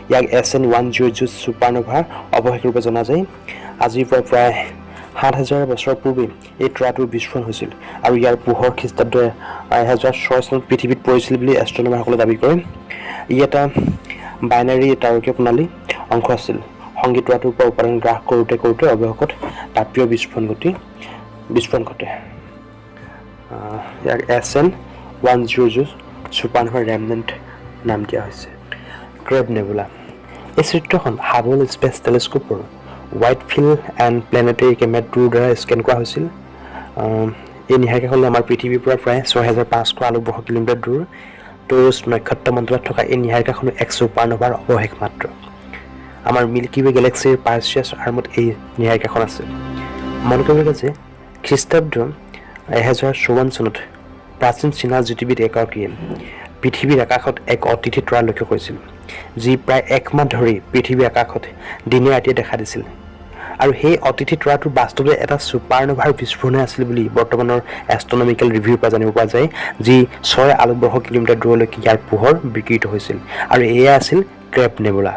ইয়াক SN 100 ছুপাৰন'ভাৰ অৱশেষ ৰূপে জনা যায়। আজিৰ পৰা প্ৰায় 7000 বছৰ পূৰ্বে এই তৰাটোৰ বিস্ফোৰণ হৈছিল আৰু ইয়াৰ পোহৰ খ্ৰীষ্টাব্দ 1006 চনত পৃথিৱীত পৰিছিল বুলি এষ্ট্ৰনমাৰসকলে দাবী কৰে। ই এটা বাইনাৰী তাৰকীয় প্ৰণালী অংশ আছিল। সংগী তৰাটোৰ পৰা উপাদান গ্ৰাস কৰোঁতে কৰোঁতে অৱশেষত তাপীয় বিস্ফোৰণ ঘটে। ইয়াক SN 100 supernova remnant নাম দিয়া হৈছে। Crab nebula. এই চিত্ৰখন হাবল স্পেচ টেলিস্কোপৰ Wide Field and Planetary Camera tour দ্বাৰা স্কেন কৰা হৈছিল। এই নিহাৰিকাখন আমাৰ পৃথিৱীৰ পৰা প্ৰায় 6500 আলোকবৰ্ষ কিলোমিটাৰ দূৰ ট'ৰাছ নক্ষত্ৰমণ্ডলত থকা এই নিহাৰিকাখনো এক ছুপাৰন'ভাৰ অৱশেষ মাত্ৰ। আমাৰ মিল্কী ৱে গেলেক্সিৰ পাৰ্চিয়াছ আৰ্মত এই নিহাৰিকাখন আছে। মন কৰিবলগীয়া যে খ্ৰীষ্টাব্দ 1054 চনত প্ৰাচীন চীনা জ্যোতিৰ্বিদ এগৰাকীয়ে পৃথিৱীৰ আকাশত এক অতিথি তৰা লক্ষ্য কৰিছিল, যি প্ৰায় এক মাহ ধৰি পৃথিৱীৰ আকাশত দিনে ৰাতিয়ে দেখা দিছিল। আৰু সেই অতিথি তৰাটো বাস্তৱতে এটা ছুপাৰন'ভাৰ বিস্ফোৰণে আছিল বুলি বৰ্তমানৰ এষ্ট্ৰনমিকেল ৰিভিউৰ পৰা জানিব পৰা যায়, যি 6 আলোকবৰ্ষ কিলোমিটাৰ দূৰলৈকে ইয়াৰ পোহৰ বিকিৰিত হৈছিল। আৰু এয়া আছিল ক্ৰেব নেবুলা।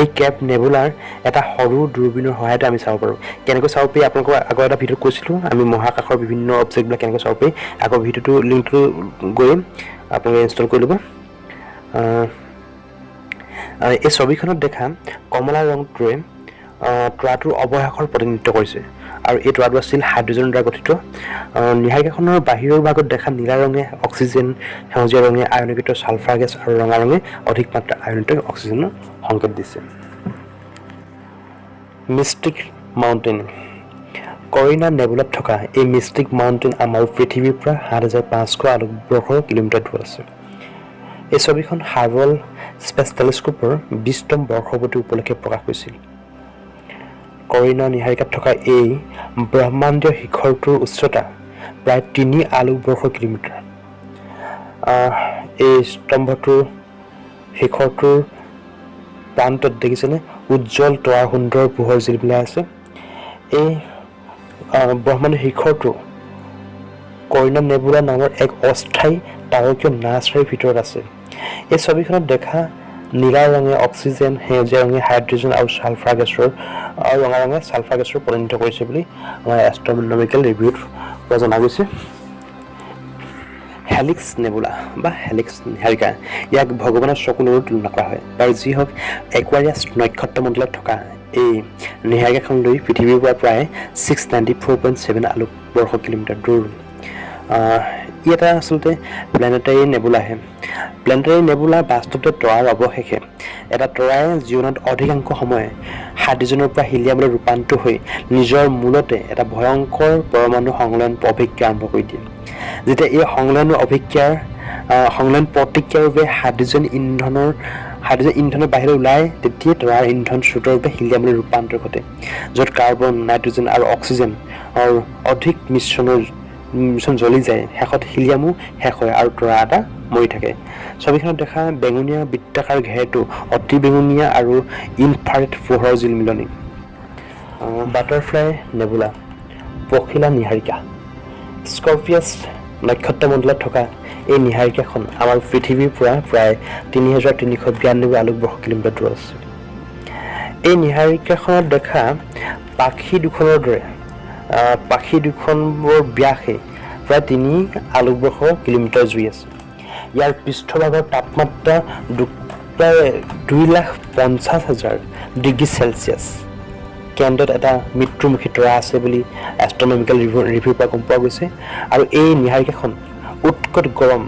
এই ক্ৰেব নেবুলাৰ এটা সৰু দূৰবীণৰ সহায়তে আমি চাব পাৰোঁ। কেনেকৈ চাব পাৰি, আপোনালোকৰ আগৰ এটা ভিডিঅ'ত কৈছিলোঁ আমি, মহাকাশৰ বিভিন্ন অবজেক্টবিলাক কেনেকৈ চাব পাৰি। আগৰ ভিডিঅ'টো লিংকটো গৈ আপোনালোকে ইনষ্টল কৰি ল'ব। এই ছবিখনত দেখা কমলা ৰংটোৱে তৰাটোৰ অৱশেষৰ প্ৰতিনিধিত্ব কৰিছে আৰু এই তৰাটো আছিল হাইড্ৰজেনৰ দ্বাৰা গঠিত। নিহাৰিকাখনৰ বাহিৰৰ ভাগত দেখা নীলা ৰঙে অক্সিজেন, সেউজীয়া ৰঙে আয়নীকৃত ছালফাৰ গেছ আৰু ৰঙা ৰঙে অধিক মাত্ৰাৰ আয়নিত অক্সিজেনৰ সংকেত দিছে। Mystic mountain. কৰিনা নেবুলাত থকা এই মিষ্টিক মাউণ্টেইন আমাৰ পৃথিৱীৰ পৰা 7500 আলোকবৰ্ষ কিলোমিটাৰ দূৰত আছে। এই ছবিখন হাবল স্পেচ টেলিস্কোপৰ 20তম বৰ্ষপূৰ্তি উপলক্ষে প্ৰকাশ কৰিছিল। কৰিনা নিহাৰিকাত থকা এই ব্ৰহ্মাণ্ডীয় শিখৰটোৰ উচ্চতা প্ৰায় 3 আলোকবৰ্ষ কিলোমিটাৰ। এই স্তম্ভটোৰ শিখৰটোৰ প্ৰান্তত দেখিছেনে, উজ্জ্বল তৰাৰ সুন্দৰ পোহৰ জিলমিলাই আছে। এই ব্ৰহ্মাণ্ডৰ শিখৰটো কৰিনা নেবুলা নামৰ এক অস্থায়ী তাৰকীয় নাৰ্চাৰীৰ ভিতৰত আছে। এই ছবিখনত দেখা নীলা ৰঙে অক্সিজেন, সেউজীয়া ৰঙে হাইড্ৰজেন আৰু ছালফাৰ গেছৰ আৰু ৰঙা ৰঙে ছালফাৰ গেছৰ প্ৰতিনিধিত্ব কৰিছে বুলি আমাৰ এষ্ট্ৰনমিকেল ৰিভিউত পৰা জনা গৈছে। হেলিক্স নেবুলা বা হেলিক্স নিহাৰিকা, ইয়াক ভগৱানৰ চকুৰ লগত তুলনা কৰা হয়। বাৰু যি হওক, একুৱাৰিয়াছ নক্ষত্ৰমণ্ডলত থকা এই নিহাৰিকাখন লৈ পৃথিৱীৰ পৰা প্ৰায় 694.7 আলোকবৰ্ষ কিলোমিটাৰ দূৰ। ই এটা আচলতে প্লেনেটাৰী নেবুলাহে। প্লেনেটাৰী নেবুলা বাস্তৱতে তৰাৰ অৱশেষে। এটা তৰাই জীৱনত অধিকাংশ সময় হাইড্ৰজেনৰ পৰা হিলিয়ামলৈ ৰূপান্তৰ হৈ নিজৰ মূলতে এটা ভয়ংকৰ পৰমাণু সংলয়ন অভিক্ৰিয়া আৰম্ভ কৰি দিয়ে। যেতিয়া এই সংলয়নৰ অভিক্ৰিয়াৰ সংলয়ন প্ৰতিক্ৰিয়াৰ বাবে হাইড্ৰজেন ইন্ধনৰ বাহিৰলৈ ওলায়, তেতিয়াই তৰাৰ ইন্ধন স্ৰোতৰ বাবে হিলিয়ামলৈ ৰূপান্তৰ ঘটে, য'ত কাৰ্বন, নাইট্ৰজেন আৰু অক্সিজেনৰ অধিক মিশ্ৰণ জ্বলি যায়। শেষত হিলিয়ামো শেষ হয় আৰু তৰা এটা মৰি থাকে। ছবিখনত দেখা বেঙুনীয়া বৃত্তাকাৰ ঘেৰটো অতি বেঙুনীয়া আৰু ইনফ্ৰাৰেড পোহৰৰ জিলমিলনি। বাটাৰফ্লাই নেবুলা, পখিলা নিহাৰিকা। স্কৰ্পিয়াছ নক্ষত্ৰমণ্ডলত থকা এই নিহাৰিকাখন আমাৰ পৃথিৱীৰ পৰা প্ৰায় 3392 আলোকবৰ্ষ কিলোমিটাৰ দূৰত আছে। এই নিহাৰিকাখনত দেখা পাখি দুখনৰ দৰে পাখি দুখনৰ ব্যাসে প্ৰায় 3 আলোকবৰ্ষ কিলোমিটাৰ জুৰি আছে। ইয়াৰ পৃষ্ঠভাগৰ তাপমাত্ৰা প্ৰায় 2,50,000 ডিগ্ৰী চেলচিয়াছ। কেন্দ্ৰত এটা মৃত্যুমুখী তৰা আছে বুলি এষ্ট্ৰনমিকেল ৰিভিউৰ পৰা গম পোৱা গৈছে। আৰু এই নিহাৰিকাখন উৎকট গৰম,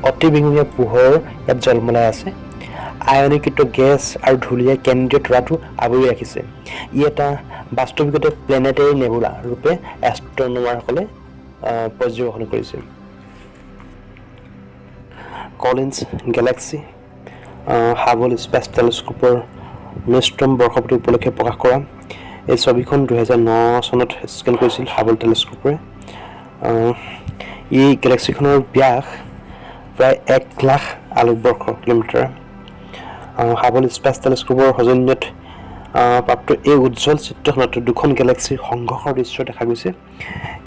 অতি বেঙুনীয়া পোহৰ ইয়াত জলমলাই আছে। আয়নীকৃত গেছ আৰু ধূলিয়ে কেন্দ্ৰীয় তৰাটো আৱৰি ৰাখিছে। ই এটা বাস্তৱিকতে প্লেনেটেৰী নেবুলা ৰূপে এষ্ট্ৰনমাৰসকলে পৰ্যবেক্ষণ কৰিছে। কলিন্স গেলেক্সি, হাবল স্পেচ টেলিস্কোপৰ 19তম বৰ্ষপূৰ্তি উপলক্ষে প্ৰকাশ কৰা এই ছবিখন 2009 চনত স্কেন কৰিছিল হাবল টেলিস্কোপে। এই গেলেক্সিখনৰ ব্যাস প্ৰায় 1 লাখ আলোকবৰ্ষ কিলোমিটাৰ। হাবল স্পেচ টেলিস্কোপৰ সৌজন্যত প্ৰাপ্ত এই উজ্জ্বল চিত্ৰখনত দুখন গেলেক্সিৰ সংঘৰ্ষৰ দৃশ্য দেখা গৈছে।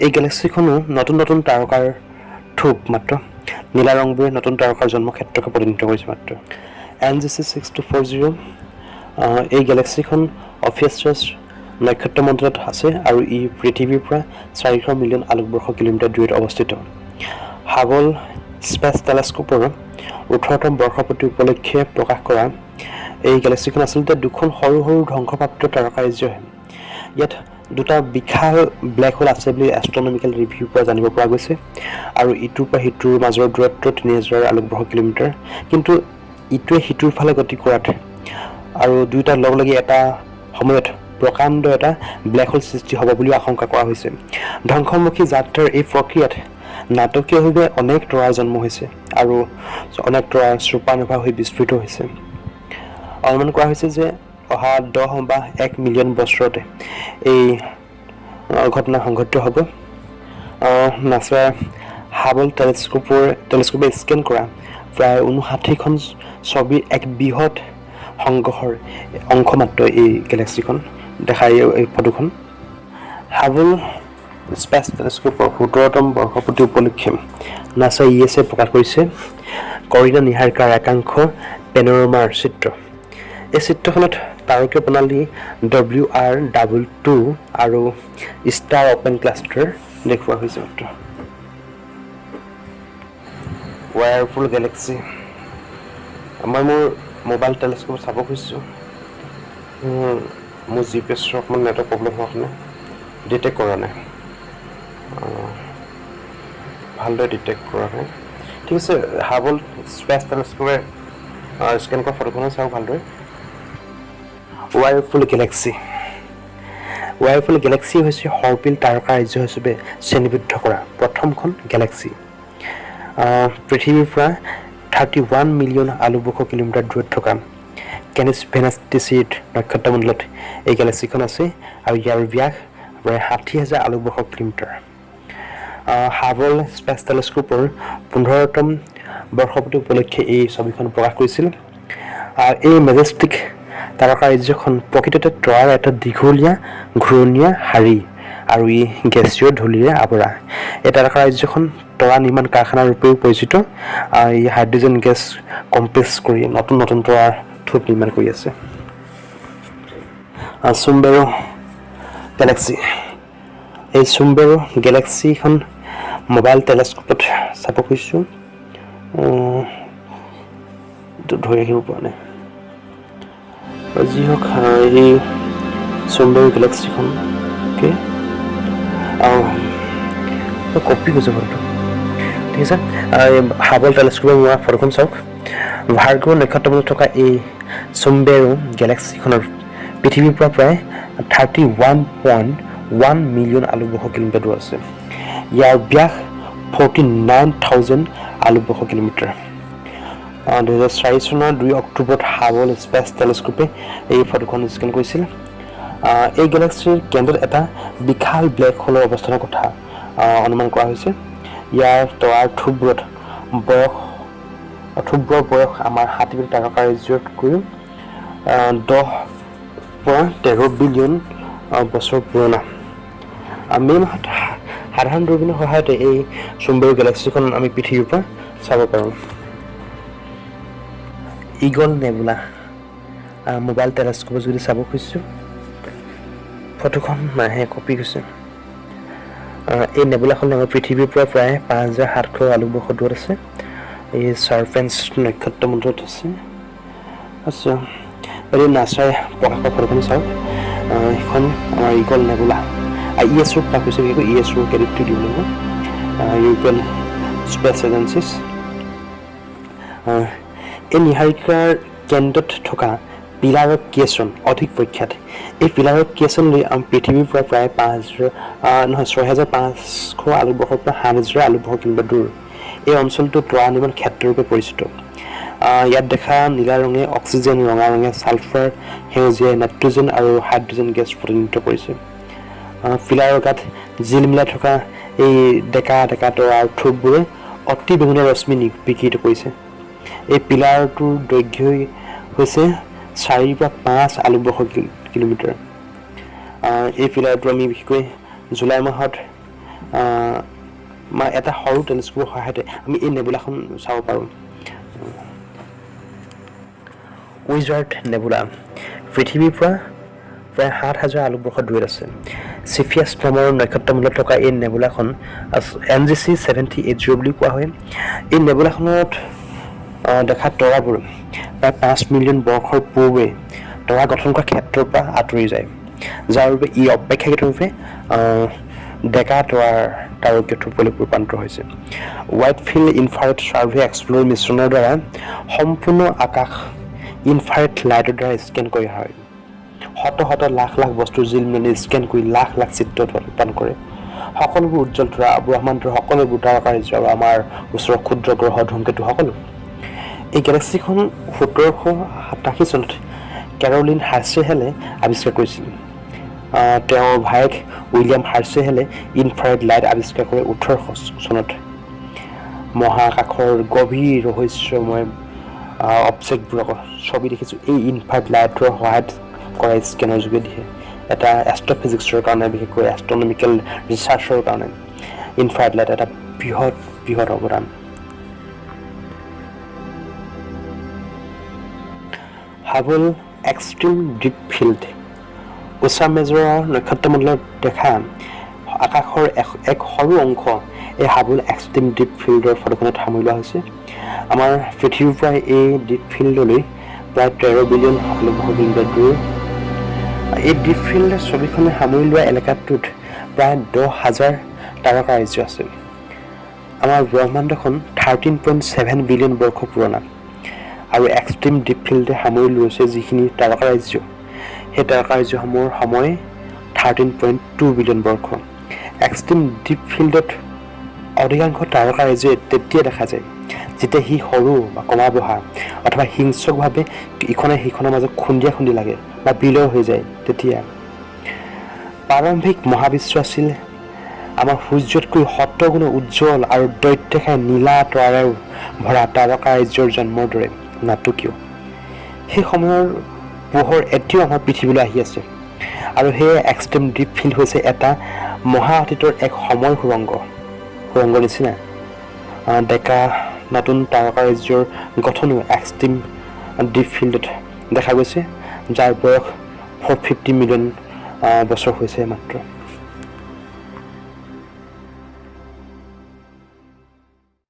এই গেলেক্সিখনো নতুন নতুন তাৰকাৰ থূপ মাত্ৰ। নীলা ৰংবোৰে নতুন তাৰকাৰ জন্মক্ষেত্ৰকে প্ৰতিনিধিত্ব কৰিছে মাত্ৰ। NGC 6240, এই গেলেক্সিখন অফিয়াছ নক্ষত্ৰমণ্ডলত আছে আৰু ই পৃথিৱীৰ পৰা 400 মিলিয়ন আলোকবৰ্ষ কিলোমিটাৰ দূৰৈত অৱস্থিত। হাবল স্পেচ টেলিস্কোপৰ 18তম বৰ্ষপূৰ্তি উপলক্ষে প্ৰকাশ কৰা এই গেলেক্সিখন আচলতে দুখন সৰু সৰু ধ্বংসপ্ৰাপ্ত তাৰকাৰাজ্যহে। ইয়াত দুটা বিশাল ব্লেক হোল আছে বুলি এষ্ট্ৰনমিকেল ৰিভিউৰ পৰা জানিব পৰা গৈছে আৰু ইটোৰ পৰা সিটোৰ মাজৰ দূৰত্ব 3000 আলোকবৰ্ষ কিলোমিটাৰ। কিন্তু ইটোৱে সিটোৰ ফালে গতি কৰাত আৰু দুয়োটা লগ লাগি এটা সময়ত প্ৰকাণ্ড এটা ব্লেক হোল সৃষ্টি হ'ব বুলিও আশংকা কৰা হৈছে। ধ্বংসমুখী যাত্ৰাৰ এই প্ৰক্ৰিয়াত নাটকীয়ভাৱে অনেক তৰাৰ জন্ম হৈছে আৰু অনেক তৰা ছুপাৰনোভা হৈ বিস্ফোৰিত হৈছে। অনুমান কৰা হৈছে যে অহা 10 বা 1 মিলিয়ন বছৰতে এই ঘটনা সংঘটিত হ'ব। নাছাৰ হাবল টেলিস্কোপে স্কেন কৰা প্ৰায় 59খন ছবিৰ এক বৃহৎ সংগ্ৰহৰ অংশ মাত্ৰ এই গেলেক্সিখন দেখা এই ফটোখন। হাবল স্পেচ টেলিস্কোপৰ 17তম বৰ্ষপূৰ্তি উপলক্ষে নাছা ইএছএ প্ৰকাশ কৰিছে কৰিনা নীহাৰিকাৰ একাংশ পেন'ৰমাৰ চিত্ৰ। এই চিত্ৰখনত তাৰকীয় প্ৰণালী WR 22 আৰু ষ্টাৰ অপেন ক্লাষ্টাৰ দেখুওৱা হৈছে মাত্ৰ। ৱায়াৰফুল গেলেক্সি, মই মোৰ মোবাইল টেলিস্কোপ চাব খুজিছোঁ। মোৰ জিপিএছৰ অকণমান নেটৱৰ্ক প্ৰব্লেম হোৱাৰ কাৰণে ডিটেক্ট কৰা নাই, ভালদৰে ডিটেক্ট কৰা নাই। ঠিক আছে, হাবল স্পেচ টেলিস্কোপে স্কেন কৰা ফটোখনো চাওক ভালদৰে। ৱায়াৰফুল গেলেক্সি। ৱায়াৰফুল গেলেক্সি হৈছে সৰ্পিল তাৰকা ৰাজ্য হিচাপে শ্ৰেণীবদ্ধ কৰা প্ৰথমখন গেলেক্সি। পৃথিৱীৰ পৰা 31 মিলিয়ন আলোকবৰ্ষ কিলোমিটাৰ দূৰত থকা কেনিছ ভেনাটিচিত নক্ষত্ৰমণ্ডলত এই গেলেক্সিখন আছে আৰু ইয়াৰ ব্যাস প্ৰায় 60,000 আলোকবৰ্ষ কিলোমিটাৰ। হাবল স্পেচ টেলিস্কোপৰ 15তম বৰ্ষপূৰ্তি উপলক্ষে এই ছবিখন প্ৰকাশ কৰিছিল। এই মেজেষ্টিক তাৰকা ৰাজ্যখন প্ৰকৃততে তৰাৰ এটা দীঘলীয়া ঘূৰণীয়া শাৰী আৰু ই গেছীয় ধূলিৰে আৱৰা। এই তাৰকা ৰাজ্যখন তৰা নিৰ্মাণ কাৰখানা ৰূপেও পৰিচিত। ই হাইড্ৰজেন গেছ কম্প্ৰেছ কৰি নতুন নতুন তৰাৰ থূপ নিৰ্মাণ কৰি আছে। চুম্বেৰো গেলেক্সি, এই চুম্বেৰো গেলেক্সিখন মোবাইল টেলিস্কোপত চাব খুজিছোঁ। এইটো ধৰি ৰাখিব পৰা নাই। যি হওক, এই চুম্বেৰো গেলেক্সিখন, অ'কে, কপি হৈছে ফটোটো। ঠিক আছে, এই হাবল টেলিস্কোপৰ মৰা ফটোখন চাওক। ভাৰ্গো নক্ষত্ৰমণ্ডলত থকা এই চুম্বেৰো গেলেক্সিখনৰ পৃথিৱীৰ পৰা প্ৰায় 31.1 মিলিয়ন আলোকবৰ্ষ কিলোমিটাৰ দূৰ আছে। ইয়াৰ ব্যাস 49,000 আলোকবৰ্ষ কিলোমিটাৰ। 2004 চনৰ 2 অক্টোবৰত হাবল স্পেচ টেলিস্কোপে এই ফটোখন স্কেন কৰিছিল। এই গেলেক্সিৰ কেন্দ্ৰত এটা বিশাল ব্লেক হোলৰ অৱস্থানৰ কথা অনুমান কৰা হৈছে। ইয়াৰ তৰাৰ থূপবোৰৰ বয়স আমাৰ হাতীপটি তাৰকাৰাজ্যতকৈও 10 পৰা 13 বিলিয়ন বছৰ পুৰণা। মে' মাহত সাধাৰণ দূৰবীণৰ সহায়তে এই চুম্বেৰু গেলেক্সিখন আমি পৃথিৱীৰ পৰা চাব পাৰোঁ। ইগল নেবুলা, মোবাইল টেলিস্কোপত যদি চাব খুজিছোঁ, ফটোখন নাহে, কপি গৈছে। এই নেবুলাখন আমাৰ পৃথিৱীৰ পৰা প্ৰায় 5700 আলোকবৰ্ষ দূৰত আছে। এই চাৰ্পেন্স নক্ষত্ৰমণ্ডলত আছে। আচ্ছা, এই নাছাই প্ৰকাশ কৰা ফটোখন চাওক। সেইখন আমাৰ ইগল নেবুলা। ইএছঅ'ৰ প্ৰকাশ কৰিছে, বিশেষকৈ ইএছঅ'ৰ ক্ৰেডিটটো দিব লাগিব, ইউৰোপিয়ান স্পেচ এজেঞ্চিছ। এই নীহাৰিকাৰ কেন্দ্ৰত থকা পিলাৰ অফ ক্ৰিয়েশ্যন অধিক প্ৰখ্যাত। এই পিলাৰ অফ ক্ৰিয়েশ্যনলৈ আমাৰ পৃথিৱীৰ পৰা প্ৰায় 5000, নহয়, 6500 আলোকবৰ্ষৰ পৰা 7000 আলোকবৰ্ষ কিলোমিটাৰ দূৰ। এই অঞ্চলটো তৰা নিৰ্মাণ ক্ষেত্ৰৰূপে পৰিচিত। ইয়াত দেখা নীলা ৰঙে অক্সিজেন, ৰঙা ৰঙে ছালফাৰ, সেউজীয়াই নাইট্ৰজেন আৰু হাইড্ৰজেন গেছ প্ৰতিনিধিত্ব কৰিছে। পিলাৰৰ গাত জিলমিলাই থকা এই ডেকা ডেকা তৰাৰ থোপবোৰে অতি বেঙুনীয়া ৰশ্মি বিকিৰিত কৰিছে। এই পিলাৰটোৰ দৈৰ্ঘ্যই হৈছে 4ৰ পৰা 5 আলোকবৰ্ষ কিলোমিটাৰ। এই পিলাৰটো আমি বিশেষকৈ জুলাই মাহত এটা সৰু টেলিস্কোপৰ সহায়তে আমি এই নেবুলাখন চাব পাৰোঁ। উইজাৰ্ড নেবুলা পৃথিৱীৰ পৰা প্ৰায় 7000 আলোকবৰ্ষ দূৰত আছে। চিফিয়াছ নামৰ নক্ষত্ৰমণ্ডলত থকা এই নেবুলাখন NGC 7080 বুলি কোৱা হয়। এই নেবুলাখনত দেখা তৰাবোৰ প্ৰায় 5 মিলিয়ন বৰ্ষৰ পূৰ্বে তৰা গঠন কৰা ক্ষেত্ৰৰ পৰা আঁতৰি যায়, যাৰ বাবে ই অপেক্ষাকৃতভাৱে ডেকা তৰাৰ তাৰকীয় থোপলৈ ৰূপান্তৰ হৈছে। Wide Field Infrared Survey Explorer মিছনৰ দ্বাৰা সম্পূৰ্ণ আকাশ ইনফ্ৰাৰেড লাইটৰ দ্বাৰা স্কেন কৰা হয়। শত শত লাখ লাখ বস্তুৰ জিলমিলি স্কেন কৰি লাখ লাখ চিত্ৰ উৎপাদন কৰে। সকলোবোৰ উজ্জ্বল তৰা, ব্ৰহ্মাণ্ডৰ সকলোবোৰ তাৰকাৰাজ্য আৰু আমাৰ ওচৰৰ ক্ষুদ্ৰ গ্ৰহ, ধূমকেতু সকলো। এই গেলেক্সিখন 1787 চনত কেৰলিন হাৰ্চেহেলে আৱিষ্কাৰ কৰিছিল। তেওঁৰ ভায়েক উইলিয়াম হাৰ্চেহেলে ইনফ্ৰাৰেড লাইট আৱিষ্কাৰ কৰে 1800 চনত। মহাকাশৰ গভীৰ ৰহস্যময় অবজেক্টবোৰৰ ছবি দেখিছোঁ এই ইনফ্ৰাৰেড লাইটৰ সহায়ত কৰা স্কেনৰ যোগেদিহে। এটা এষ্ট্ৰফিজিক্সৰ কাৰণে, বিশেষকৈ এষ্ট্ৰনমিকেল ৰিচাৰ্চৰ কাৰণে ইনফ্ৰাৰেড লাইট এটা বৃহৎ বৃহৎ অৱদান। Hubble extreme deep field. Ursa মেজৰৰ নক্ষত্ৰমণ্ডলত দেখা আকাশৰ এক সৰু অংশ এই হাবল এক্সট্ৰিম ডিপ ফিল্ডৰ ফটোখনত সামৰি লোৱা হৈছে। আমাৰ পৃথিৱীৰ পৰা এই ডিপ ফিল্ডলৈ প্ৰায় 13 বিলিয়ন আলোকবৰ্ষ কিলোমিটাৰ দূৰ। এই ডিপ ফিল্ড ছবিখনে সামৰি লোৱা এলেকাটোত প্ৰায় 10,000 তাৰকাৰাজ্য আছে। আমাৰ ব্ৰহ্মাণ্ডখন 13.7 বিলিয়ন বৰ্ষ পুৰণা আৰু এক্সট্ৰিম ডিপ ফিল্ডে সামৰি লৈছে যিখিনি তাৰকাৰাজ্য, সেই তাৰকাৰাজ্যসমূহৰ সময় 13.2 বিলিয়ন বৰ্ষ। এক্সট্ৰিম ডিপ ফিল্ডত অধিকাংশ তাৰকাৰাজ্যই তেতিয়া দেখা যায় যেতিয়া সি সৰু বা কমা বঢ়া অথবা হিংস্ৰকভাৱে ইখনে সিখনৰ মাজত খুন্দিয়া খুন্দি লাগে বা বিলয় হৈ যায় তেতিয়া। প্ৰাৰম্ভিক মহাবিশ্ব আছিল আমাৰ সূৰ্যতকৈ শতগুণে উজ্জ্বল আৰু দৈত্যাকায় নীলা তৰাৰে ভৰা তাৰকাৰাজ্যৰ জন্মৰ দৰে নাটকীয়। সেই সময়ৰ পোহৰ এতিয়াও আমাৰ পৃথিৱীলৈ আহি আছে আৰু সেয়ে এক্সট্ৰিম ডিপ ফিল্ড হৈছে এটা মহা অতীতৰ এক সময় সুৰংগৰ নিচিনা। ডেকা নতুন তাৰকাৰাজ্যৰ গঠনো এক্সট্ৰিম ডিপ ফিল্ডত দেখা গৈছে, যাৰ বয়স 450 মিলিয়ন বছৰ হৈছে মাত্ৰ।